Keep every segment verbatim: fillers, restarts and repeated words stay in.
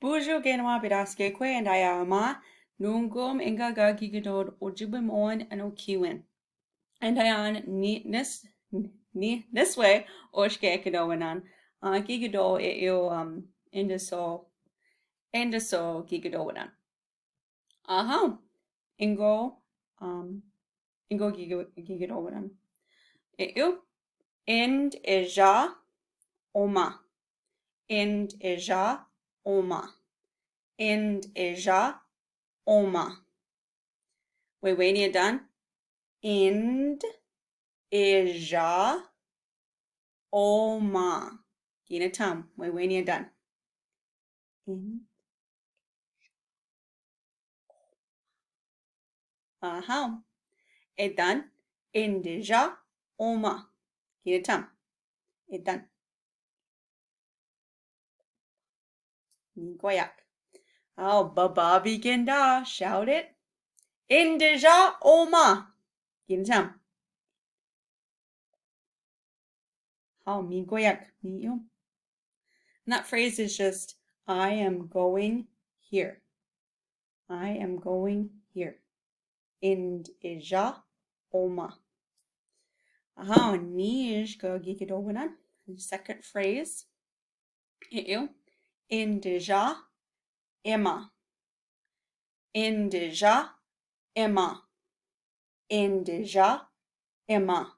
Bonjour, kay, nina wa, Pidas Kekwe, and I am a nungum enga ga gigidod ojibwe mon ano kiwin. And I am ni nis ni niswe oshke kido winan. Uh, gigido e yo, um, endiso endiso gigido winan. Aha. Engo, um, engo gigi- gigido winan. E yo. End e ja oma. End e ja oma. End e ja oma. Weweni adan. End e ja oma. Gina tam. Weweni adan. End. Aha. Adan. End e ja oma. Gina tam. Adan. Miguayak. Aw, baba biginda. Shout it. End e ja oma. Gina tam. How, miguayak, mi yo. And that phrase is just, I am going here. I am going here. End e ja oma. Aha, nij ga gigido winan. Second phrase. E yo. End e ja ema. End e ja ema. End e ja ema.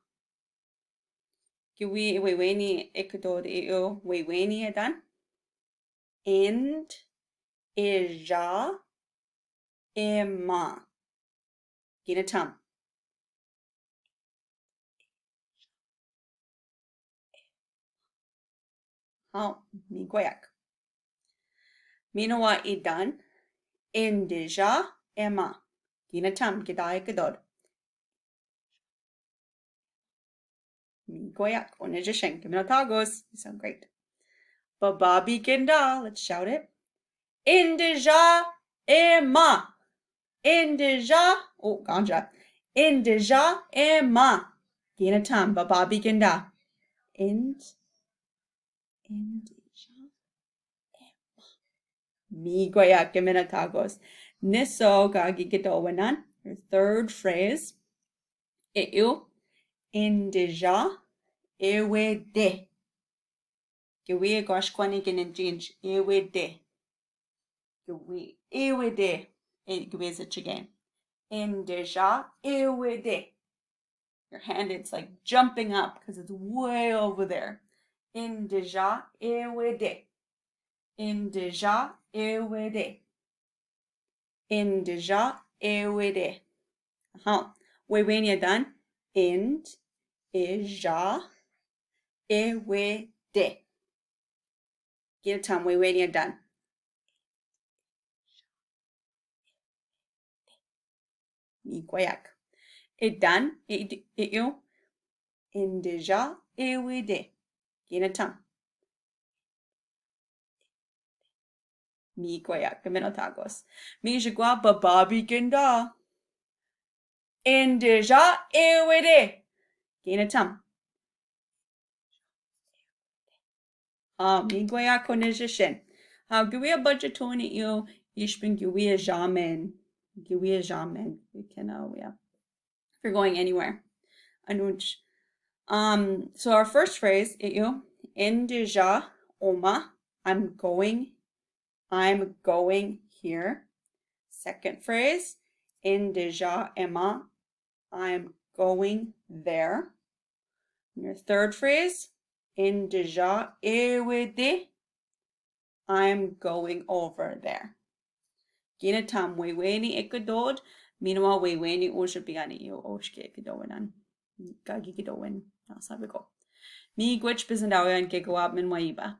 Kiwi weweni e kidod e yo, weweni adan. End e ja ema. Gina tam. How, miguayak. Nina wa adan. End e ja ema. Gina tam, gida e kidod. Miguayak, onejashen, kamino tagos. You sound great. Baba biginda, let's shout it. End e ja ema. End e ja, oh, ganja. End e ja ema. Gina tam, baba biginda. End, end e ja ema. Miguayak, kamino tagos. Niso ga gigido winan. Your third phrase. E yo. End e ja ewede. Kiwi e gosh kwani ginen jinj. Ewede. Kiwi ewede. E, kiwi is a chicken. End e ja ewede. Your hand, it's like jumping up 'cause it's way over there. End e ja ewede. End e ja ewede. End e ja ewede. Aha. Weweni adan. End e ja ewede. Gina tam, weweni adan. Miguayak. Adan, e, e yo. End e ja ewede. Gina tam. Miguayak, kamino tagos. Mijigwa, baba biginda. End e ja ewede. Gina tam. Ah, miguayak, onejashen. Ah, kiwi a budget toni yo, ishpin kiwi a jamin. Kiwi a jamin. We can, uh, yeah. If you're going anywhere. Anuj. Um, so our first phrase, e yo, end e ja oma, I'm going, I'm going here. Second phrase, end e ja ema, I'm going there. And your third phrase, end e ja ewede, I'm going over there. Gina tam, weweni e kidod, nina wa weweni oshpiani yo oshke kido winan. Ga gigido win. Nasabiko. Miguayak, bizindawian ke gawap min wa iba.